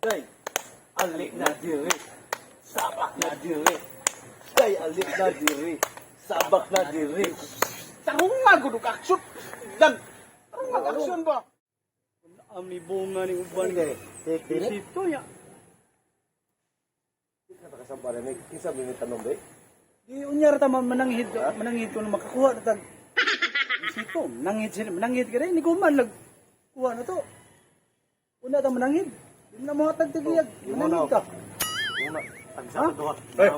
Day, ali na diri. Sabak na diri. Day, ali na diri. Sabak na diri. Tarunga gud og action. Dag. Tarunga action ba? Ami bunga ni uban. Sito ya. Di unyar ta mananghid mananghid ko makakuha na tag sito mananghid sila mananghid ka rin ni kuman lag kuha na to una ta mananghid di na mo hatag tigiyag mananghid ka. Ha? Hey.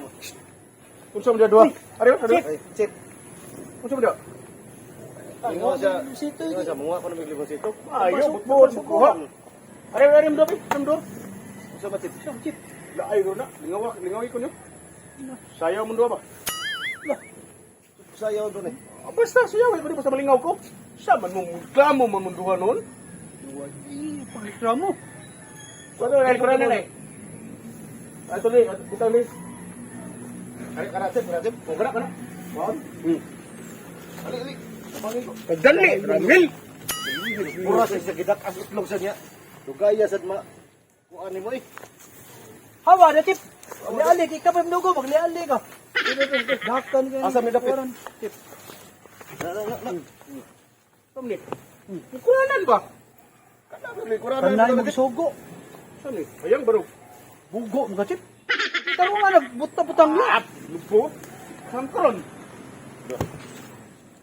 Unsa man duha? Ari, ari. Chip. Unsa man duha? Ingon siya sito. Ingon siya, munga ko na may libong sito. Ayo, butbuot sa kuha. Ari, ari, mdo, mdo. Unsa ba, Chip? Chip. Laay ro na. Lingaw, lingaw ko nyo. Sayaw mo duha ba? Sayaw doon eh. Ah, basta sayaw, eh, basta malingaw ko. Sa man mo reklamo man mo duha noon. Ay, pagreklamo. Kuno na, kuno na. Ato ni, butang ni. Ari, kana, Chip, kana, Chip. Oh, kana, kana. Waon. Ali, ali. Pagdali, Ramil. Mura sa gidak as itlog sa niya. Dugaya sad ma kuan nimo eh. Hawa na, Chip. Magliali ka pa nugo, magliali ka. Dakan ka. Asa may dapit? Chip. Na na na. Na. Sam ni. Kuranan ba? Kana ba may kuran Kanay mo sugo. Sam ni. Ayang baro. Bugo mo ka, Chip. Taro nga nagbuta-butang la. Ah, lupo. Sangkron.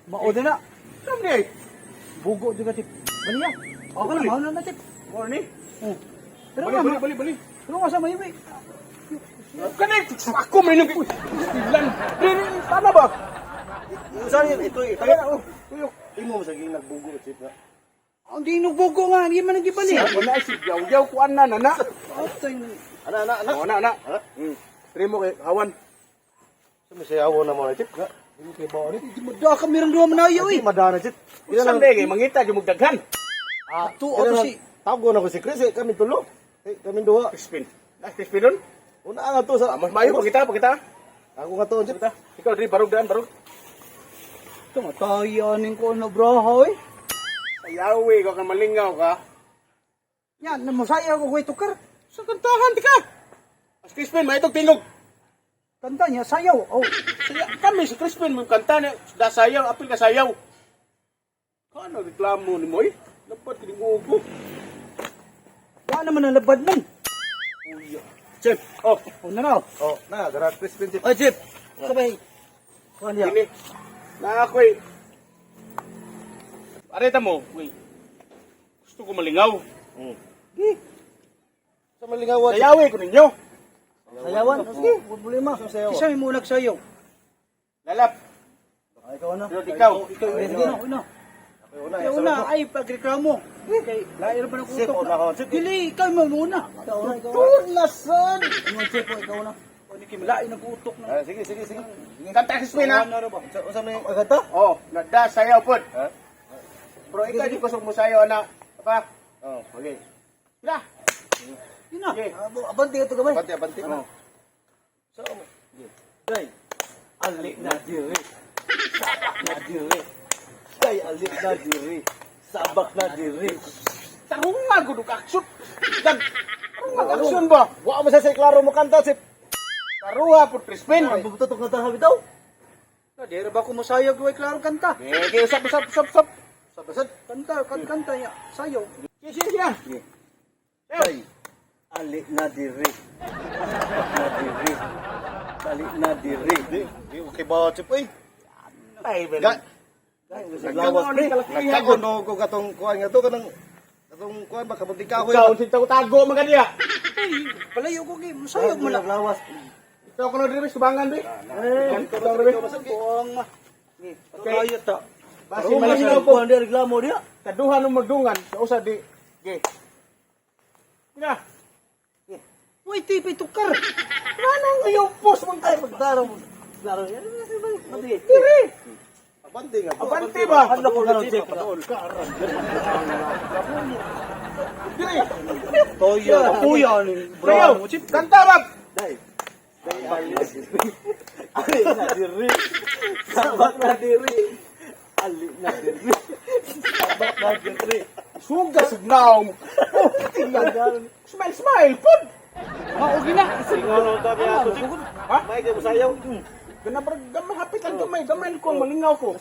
Mao din na. Sam ni. Ay. Bugo juga, Chip. Baliya. Okay na, mao na na, Chip. Mao ni. Oh. Pero Bali, nga, bali, bali, bali. pero nga sa may may. Kani ako may nang ilan. Dili tama ba? Unsa ni ito eh. Kaya oh, tuyok. Imo mo sa ging nagbugo Chip na. Ang di bugo nga, hindi man nagibali. Wala si yaw-yaw kuan na nana. Atay. Ana ana ana. Oh, na na. Ana. Trimo kay hawan. Sa may sayaw na mo na Chip na. Di mo kay bawo ni. Di mo da kami rang duha manayo Di eh. madana Chip. Usan day kay mangita gyud daghan. Ah, Ato, ato si- Tago na ko si Chris eh, kami tulo. Eh, kami duha. Crispin. Na Crispin don. Una nga to sa Ah, mas maayo pakita, pakita. Ako nga to Chip. Pakita. Ikaw diri barog daan barog. Ito nga, tayanin ko na braha eh. Sayaw eh, ikaw ka malingaw ka. Yan, namasaya ko kay tukar. Sa kantahan di ka. As Crispin, may itong tingog. Kanta niya, sayaw. Oh, Saya, kami si Crispin, may kanta niya, da sayaw, apil ka sayaw. Kano reklamo ni Moy? Dapat kiningugo ko. wala naman ang labad man. Chef, oh, Oh, na na. Oh, na dara Crispin Chip. Oy, Chip. Sabay. Kuhan niya. ini. Na ako eh. Areta mo, wait. Gusto ko malingaw. Gi, Sa malingaw Chip. Sayaw eh, ko ninyo. sayawan. Sige, huwag problema. Isa may munag sayaw. Lalap, Ay, ikaw na. pero ikaw. Ikaw, ikaw, una, una. Ako una. Ikaw una, ay, pagreklamo. Kay, lain pa ng Chip, kutok. una ka, Chip. Dili, ikaw mo muna. Ikaw una, ikaw una. Turlasan! Ingon, Chip, oh, ikaw na. O, ni Kim, lain ang kutok na. Ah, sige, sige, sige. Kanta Crispin ha. Ano ba? Unsa unsa may kanta? Oh, nada sayaw pod. Ha? Pero ikaw di ko sumusayaw na. Pa. Oh. Okay. Na. Yun na. Okay. Abante ito gamay. Abante, abante. Oh. Sa mo. Day, ali na diri. Sabak na diri. Day ali na diri. Sabak na diri. Tarunga gud og action. Dag. Tarunga action ba? Wa mo sa say klaro mo kanta Chip. Taruha pod Crispin. Ang bubutot og kanta bitaw. Na, di ra ba ko masayag way klaro kanta. Okay, okay, usap, usap, usap, usap. Sa basad. Kanta, kanta, kanta niya. Sayaw. Sige, sige, sige. Day ali na diri. Sabak na diri. Ali na diri. Di, di okay ba Chip oy? Ay, Ga. Lawas, pre. Nagkaon no ko katong kuan nga to kanang katong kuan ba kamunti kahoy. Ikaw, sinta ko tago man kaniya. Ay, palayo ko kay masayag mo na. Lawas. Ikaw ko na diri subangan diri. Eh, Ikaw diri. Buang ma. Kaya ta. Basi malingaw po. Kuan dia reklamo dia. Kaduha nung magdungan sa usa di. Okay. Na. Uy, tipi tukar. Anong iyong post mong Ay, magtaro mo. Klaro yan. Mati. Diri. Abante nga. Abante ba? Ano ko karon Chip? Diri. Toyo, kuya ni. Bro, Bravo, Chip. kanta ba? Day. Day ali na diri. Ali na diri. Sabak na diri. Ali na diri. Sabak na diri. Suga sa naong. Oh, tingnan. Smile, smile, pud. Mao gina. Ingon ta kaya to. Ha? May kay sayaw. Gana ba gamay hapit ang gamay, gamay ko ang malingaw ko.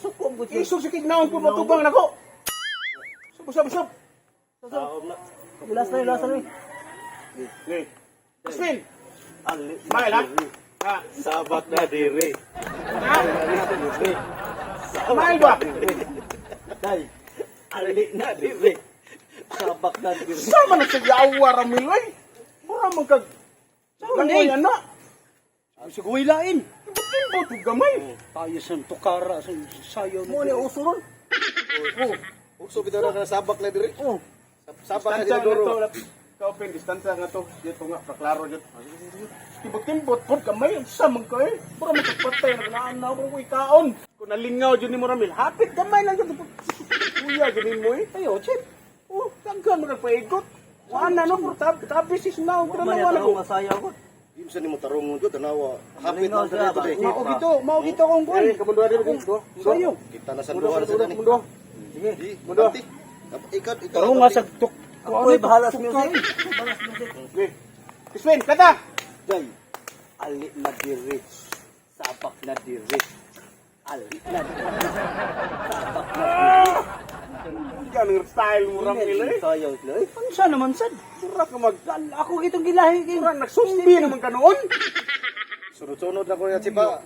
Isog sa kignaon ko matubang nako. Sub sub sub. Taom na. Last na, last na. Ni. Spin. Ali Smile ha. Ha. Sabak na diri. Ha? Smile ba? Day. Ali na diri. Sabak na diri. Sama na sa yawa Ramil ay. Mura man kag Sama Langoy na. ana. Siguy lain. Timbot og gamay. Tayo sa tukara sa sayaw. Mo ni uso ron. Oh. Uso bitaw na sabak na diri. Oh. Sabak na Distansya diri nga to. duro. Kaupin, distansya nga to. Dito nga, paklaro dito. Timbot-timbot, pod kamay, sa man ka eh. Pura man kagpatay, nagnaan na ako ikaon. Kung nalingaw dyan ni mo Ramil, hapit kamay lang dyan. Kuya, dyan mo eh. Ayo, chip. Oh, daghan mo nagpaigot. Wala no, pero tabi sis na, pero Man na wala ko ko. masayaw ko. Di sa nimo tarungon ko tanawa. Hapit Malingaw na siya, diri ba? to. Mao gito, mao gito akong kuan. Eh, kamundo diri ko. Sayaw. Kita na sa duha sa dani. Mundo. Sige. Di, Mundo. Ante. Ikaw, ikaw. Tarunga sa tuk. Ako'y bahala sa music. Bahala sa music. Okay. Kiswin, kata! Day. Ali na diri. Sabak na diri. Ali na diri. Sabak na diri. Ganang style mo Ramil eh. Sayaw sila eh. Unsa naman sad? Mura ka mag... Ako gitong gilahi kay. Mura, nagsumbi naman ka noon. Sunod-sunod na ko niya sipa.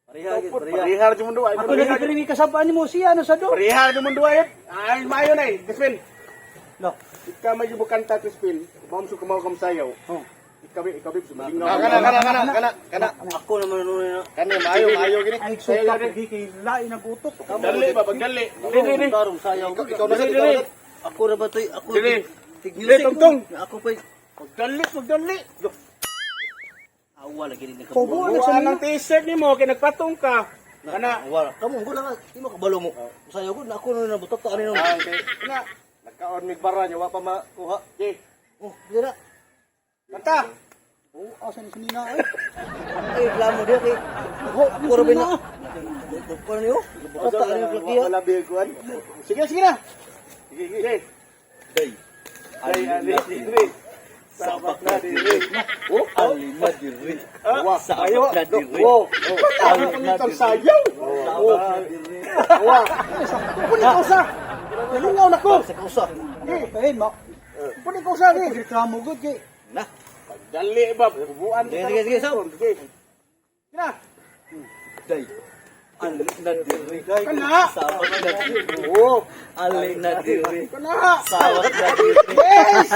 Pareha gid, pareha. Parihar dyan mundo. Ako lagi pirmi kasabaan nimo siya ano sa do. Parihar dyan mundo ay. Ay, mayo na eh. Kiswin. Lo. Ikaw may kanta, Crispin. Bawang su kumaw kam sayaw. Oh. Ikaw, ikaw, sumalingaw. Ah, kana kana kana kana kana. Ako naman ano na. Kani maayo maayo gini. Ay suka ko kay lain ang utok. Dali ba, pagdali. Dili, dili. Tarong sayaw ko. Ikaw na sa ikaw na. Ako ra ba toy? Ako. Dili. Tig Dili, music. tungtong. Ako pa. Pagdali, pagdali. Awa lagi ni Kubo na sa Buwan nila. ang t-shirt ni mo, kay nagpatong ka. Kana. Wala. Kamo ko lang. Di mo kabalo mo. Sayaw ko na ako na nabutak ta ani no. Ah, okay. Kana. Nagkaon mig bara niya wa pa makuha. Okay. Oh, dira. Kanta. Oh, asa ni sinina ay. Ay, reklamo dia kay. Ako ra ba na? Ko niyo? Butak ta ani plakiya. Wala bi kuan. Sige, sige na. Sige, sige. Day. Ay, ali, dili. Sabak na diri. Oh, Ali na diri. ah, Sabak na diri. Oh, kanta ko nitong sayaw. Sabak na diri. Awa. Puni ko sa. Nalingaw na ko. Sa kausa. Eh, ma. Puni ko sa. eh. Reklamo gud kay. Na. Pagdali ba, bubuan. Sige, sige, sige, saw. Sige. Na. Day. Ali na diri. Kana. Sabak na diri. Oh, Ali na diri. kana. Sabak na diri. Yes!